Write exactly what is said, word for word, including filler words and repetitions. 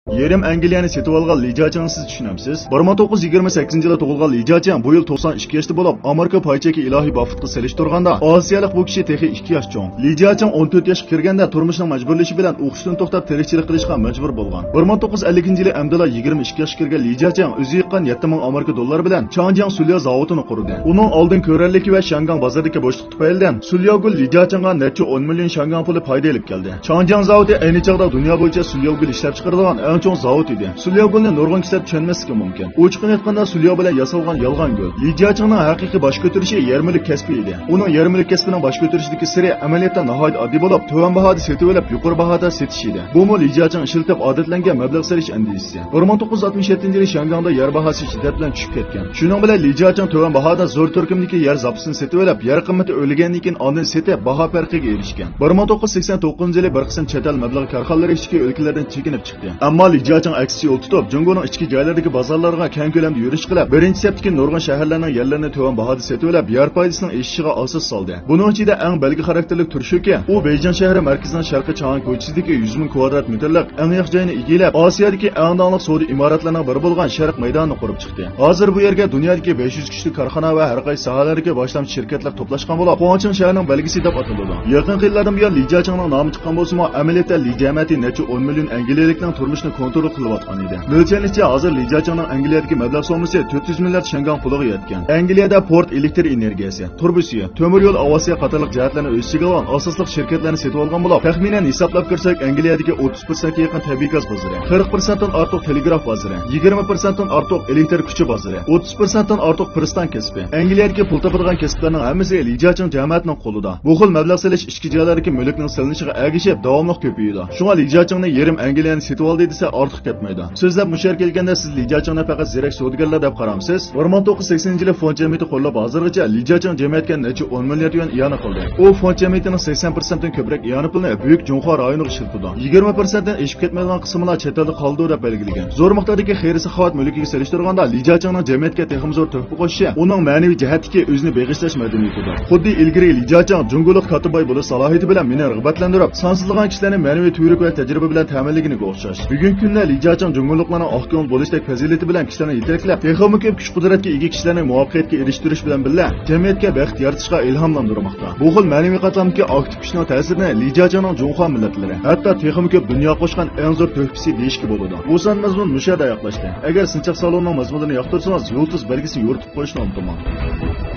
يېرىم ئەنگلىيەنى سېتىۋالغان لى جياچىڭنى سىز چۈشىنەمسىز؟ بىر مىڭ توققۇز يۈز يىگىرمە سەككىزىنچى يىلى تۇغۇلغان لى جياچىڭ بۇ يىل توقسان ئىككى ياشتا بولۇپ، ئامېرىكا پاي چېكى ئىلاھىي باففېتقا سېلىشتۇرغاندا ئاسىيالىق بۇ كىشى تېخى ئىككى ياش چوڭ. لى جياچىڭ ئون تۆت ياشقا كىرگەندە تۇرمۇشنىڭ مەجبۇرلىشى بىلەن ئوقۇشتىن توختاپ تىرىكچىلىك قىلىشقا مەجبۇر بولغان. بىر مىڭ توققۇز يۈز ئەللىكىنچى يىلى ئەمدىلا يىگىرمە ئىككى ياشقا كىرگەن لى جياچىڭ ئۆزى يىغقان يەتتە مىڭ ئامېرىكا دوللارى بىلەن چاڭجياڭ سۈليا زاۋۇتىنى قۇردى. ئۇنىڭ ئالدىن كۆرەرلىكى ۋە شياڭگاڭ بازىرىدىكى بوشلۇق تۈپەيلىدىن سۈلياۋگۈل لى جياچىڭغا نەچچە ئون مىليون شياڭگاڭ پۇلى پايدا ئېلىپ كەلدى. چاڭجياڭ زاۋۇتى ئەينى چاغدا دۇنيا بويىچە سۈلياۋگۈل ئىشلەپچىقىرىدىغان ئەڭ چوڭ زاۋۇت ئىدى. سۈلياۋگۈلنى نۇرغۇن كىشىلەر چۈشەنمەسلىكى مۇمكىن. ئوچۇقىنى ئېيتقاندا، سۈلياۋ بىلەن ياسالغان يالغان گۈل. لى جياچىڭنىڭ ھەقىقىي باش كۆتۈرۈشى يەرمىلىك كەسپى ئىدى. ئۇنىڭ يەرمىلىك كەسپىنىڭ باش كۆتۈرۈشىدىكى سىرى ئەمەلىيەتتە ناھايىتى ئاددىي بولۇپ، تۆۋەن باھادا سېتىۋېلىپ، يۇقىرى باھادا سېتىش ئىدى. بۇمۇ لى جياچىڭ ئىشلىتىپ ئادەتلەنگەن مەبلەغ سېلىش ئەندىزىسى. بىر مىڭ توققۇز يۈز ئاتمىش يەتتىنچى يىلى شياڭگاڭدا يەر باھاسى شىددەت بىلەن چۈشۈپ كەتكەن. شۇنىڭ بىلەن لى جياچىڭ تۆۋەن باھادا زور تۈركۈمدىكى يەر زاپىسىنى سېتىۋېلىپ، يەر قىممىتى ئۆرلىگەندىن كېيىن ئاندىن سېتىپ، باھا پەرقىگە ئېرىشكەن. بىر مىڭ توققۇز يۈز سەكسەن توققۇزىنچى يىلى بىر قىسىم چەت ئەل مەبلەغ كارخانىلىرى ئىچكى ئۆلكىلەردىن چېكىنىپ چىقتى. ئەمما لى جياچىڭ ئەكسىچە يول تۇتۇپ، جۇڭگونىڭ ئىچكى جايلىرىدىكى بازارلارغا كەڭ كۆلەمدە يۈرۈش قىلىپ، بىرىنچى سەپتىكى نۇرغۇن شەھەرلەرنىڭ يەرلىرىنى تۆۋەن باھادا سېتىۋېلىپ، يەر پايدىسىنىڭ ئېشىشىغا ئاساس سالدى. بۇنىڭ ئىچىدە ئەڭ بەلگە خاراكتېرلىك تۈرى شۇكى، ئۇ بېيجىڭ شەھىرى مەركىزىنىڭ شەرقىي چاڭئەن كوچىسىدىكى يۈز مىڭ كۋادرات مېتىرلىق ئەڭ ياخشى جاينى ئىگىلەپ، ئاسىيادىكى ئەڭ داڭلىق سودا ئىمارەتلىرىنىڭ بىرى بولغان شەرق مەيدانىنى قۇرۇپ چىقتى. ھازىر بۇ يەرگە دۇنيادىكى بەش يۈز كۈچلۈك كارخانا ۋە ھەر قايسى ساھەلەردىكى باشلامچى شىركەتلەر توپلاشقان بولۇپ، خۇاڭچىڭ شەھىرىنىڭ بەلگىسى دەپ ئاتىلىدۇ. يېقىنقى يىللاردىن بۇيان لى جياچىڭنىڭ نامى چىققان بولسىمۇ، ئەمەلىيەتتە لى جەمەتى نەچچە ئون مىليون ئەنگلىيەلىكنىڭ تۇرمۇشىنى كونترول قىلىۋاتقان ئىدى. مۆلچەرلىنىشىچە، ھازىر لى جياچىڭنىڭ ئەنگلىيەدىكى مەبلەغ سوممىسى تۆت يۈز مىليارد شياڭگاڭ پۇلىغا يەتكەن. ئەنگلىيەدە پورت، ئېلېكتر ئېنېرگىيەسى، تۇرۇبا سۈيى، تۆمۈر يول، ئاۋىئاتسىيە قاتارلىق جەھەتلەرنى ئۆز ئىچىگە ئالغان ئاساسلىق شىركەتلەرنى سېتىۋالغان بولۇپ، تەخمىنەن ھېسابلاپ كۆرسەك، ئەنگلىيەدىكى ئوتتۇز پىرسەنتكە يېقىن تەبىئىي گاز بازىرى، قىرىق پىرسەنتتىن ئارتۇق تېلېگراف بازىرى، يىگىرمە پىرسەنتتىن ئارتۇق ئېلېكتر كۈچى بازىرى، ئوتتۇز پىرسەنتتىن ئارتۇق پىرىستان كەسپى، ئەنگلىيەدىكى پۇل تاپىدىغان كەسىپلەرنىڭ ھەممىسى لى جياچىڭ جەمەتىنىڭ قولىدا. بۇ خىل مەبلەغ سېلىش ئىچكى جايلاردىكى مۈلۈكنىڭ سېلىنىشىغا ئەگىشىپ داۋاملىق كۆپىيىدۇ. شۇڭا لى جياچىڭنى يېرىم ئەنگلىيەنى سېتىۋالدى دېسە ئارتۇق كەتمەيدۇ. سۆزلەپ مۇشۇ يەرگە كەلگەندە، سىز لى جياچىڭنى پەقەت زېرەك سودىگەرلەر دەپ قارامسىز؟ بىر مىڭ توققۇز يۈز سەكسىنىنچى يىلى فوند جەمئىيىتى قۇرۇلۇپ ھازىرغىچە لى جياچىڭ جەمئىيەتكە نەچچە ئون مىليارد يۈەن ئىئانە قىلدى. ئۇ فوند جەمئىيىتىنىڭ سەكسەن پىرسەنتتىن كۆپرەك ئىئانە پۇلىنى بۈيۈك جۇڭخۇا رايونىغا ئىشلىتىدۇ. يىگىرمە پىرسەنتتىن ئېشىپ كەتمەيدىغان قىسمىلا چەت ئەلدە قالىدۇ دەپ بەلگىلىگەن. زور مىقداردىكى خەير-ساخاۋەت مۈلكىگە سېلىشتۇرغاندا، لى جياچىڭنىڭ جەمئىيەتكە تېخىمۇ زور تۆھپە قوشۇشى ئۇنىڭ مەنىۋى جەھەتتىكى ئۆزىنى بېغىشلاش مەدەنىيىتىدۇر. خۇددى ئىلگىرى لى جياچىڭ جۇڭگولۇق كاتتا باي بولۇش سالاھىيىتى بىلەن مېنى رىغبەتلەندۈرۈپ، سانسىزلىغان كىشىلەرنى مەنىۋى تۈۋرۈك ۋە تەجرىبە بىلەن تەمىنلىگىنىگە ئوخشاش. بۈگۈنكى كۈندە لى جياچىڭ جۇڭگولۇقلارنىڭ ئاق كۆڭۈل بولۇشتەك پەزىلىتى بىلەن كىشىلەرنى يېتەكلەپ، تېخىمۇ كۆپ كۈچ-قۇدرەتكە ئىگە كىشىلەرنى مۇۋەپپەقىيەتكە ئېرىشتۈرۈش بىلەن بىللە، جەمئىيەتكە بەخت يارىتىشقا ئىلھاملاندۇرماقتا. بۇ خىل مەنىۋى قاتلامدىكى ئاكتىپ كۈچنىڭ تەسىرىنى لى جياچىڭنىڭ جۇڭخۇا مىللەتلىرى، ھەتتا تېخىمۇ كۆپ دۇنياغا قوشقان ئەڭ زور تۆھپىسى دېيىشكە بولىدۇ. بۇ سان مەزمۇن مۇشۇ يەردە ئاياغلاشتى. ئەگەر سىنچاق سالوننىڭ مەزمۇنىنى ياقتۇرسىڭىز، يۇلتۇز بەلگىسىنى يورۇتۇپ قويۇشنى ئۇنتۇماڭ.